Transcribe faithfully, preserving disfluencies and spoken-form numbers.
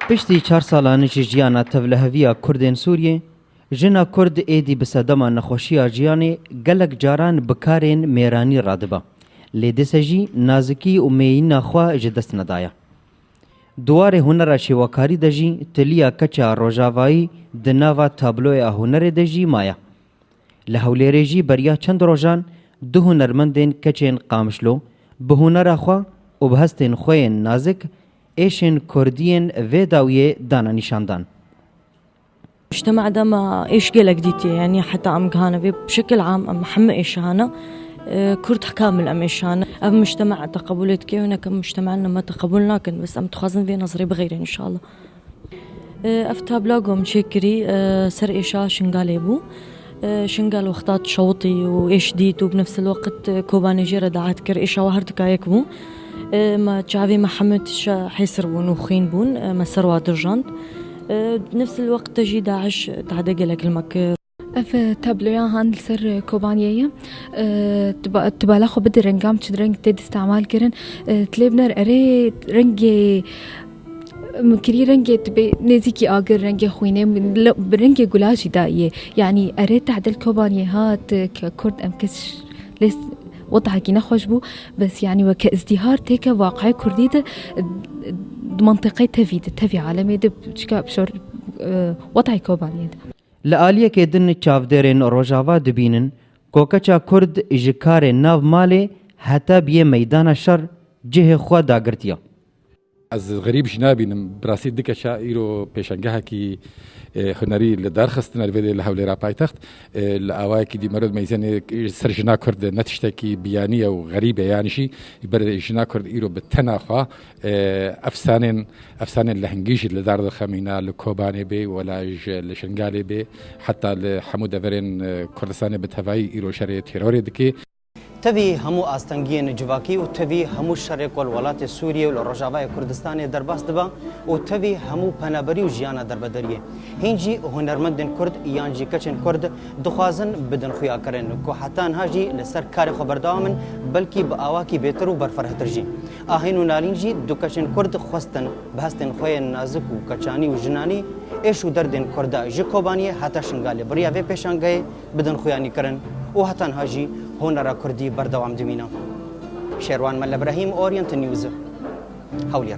Piştî çar salan ji jiyana tevliheviya Kurdên Sûriyê, jina Kurd êdî bi sedema nexweşiya jiyanê gelek caran bi karên mêranî radibe. Lê dîse jî nazikî û mêyîna xwe ji dest nedaye. Di warê hunera şêwekarî de jî tiliya keça rojavayî di nava tabloya hunerê de jî maye. Li Hewlêrê jî beriya çend rojan du hunermendên keçên Qamişlo bi hunera xwe û bi hestên xwe yên nazik êşên kurdiyên vê dawiyê dane nîşandan. Mujtema de me êş gelek dîtiye, yanî heta em gihane vê, bi şekil am em heme êş hane. E, Kurd kamil em êş hane. Ev mujtema teqebûlê dike, hinek em mujtema me teqebûl nakin, bes em dixwazin vê nezrê bixeyrin înşallah. E, ev tabla ku em çêkirî, e, ser êşa Şingalê bû. E, Şingal wexta şewitî û êş dît û bi nefsil weqt, e, Kobanê jê re daet kir, êşa we her dika yek bû. E, me çavê me hemû tişa hêsir bûn û xwîn bûn, e, me ser wa dirjand. E, nefsil weqt de jî DAIŞ tehde gelek li me kir. Ev, e, tabloya han li ser, e, Kobaniyê ye. E, tu ba-, tu bala xwe bide rengam, çi reng tê dî îstemal kirin. E, tu lê biner erê rengê, min kirî rengê tu bê nêzîkî agir, rengê xwînê, min le-, bi rengê gula jî dayê. Yanî erê tehdel Kobaniyê hat, e, ke Kurd em kes lê s-, wetahekî nexweş bû. Bes yanî weke îzdîhar têke waqayê Kurdî de, e, di mentiqeyê tevî de, tevî alemê de, çika şor, e, wetayê Kobaniyê de. Li aliyekê din çavdêrên Rojava dibînin ku keça Kurd ji karê nav malê heta biyê meydana şer cihê xwe dagirtiye. Ez xerîb jî nabînim. Bi rastî du keça îro pêşangehekî, e, hunerî li dar xistine li vê li Hewlêra paytext. E, li awayekî dî mero dimeyzêne ser jina Kurd ne tiştekî biyanî ye û xerîb e. Yanî jî ber jina Kurd îro bi tena xwe, e, efsanên, efsanên lehengî jî li dar dixemîne, li Kobanê bê, wela ji, li Şingalê bê, heta li hemû deverên, e, Kurdistanê bi tevayî îro şerê terorê dike. Tevî hemû astengiyên civakî û tevî hemû şerê ku li welatê Sûriyê û li Rojavayê Kurdistanê derbas dibe û tevî hemû penaberî û jiyana derbederiyê. Hîn jî hunermendên Kurd yan jî keçên Kurd dixwazin bidin xuyakirin ku heta niha jî li ser karê xwe berdewam in, belkî bi awakî bêtir û berfirehtir jî. Ahîn û nalîn jî du keçên Kurd xwestin bi hestên xwe yên nazik û keçanî û jinanî êş û derdên Kurda ji Kobaniyê heta Şingalê bi riya vê pêşangehê bidin xuyanîkirin û heta niha jî hunera Kurdî berdewam dimîne. Şêrwan Mele Brahîm, Orient News, Hewlêr.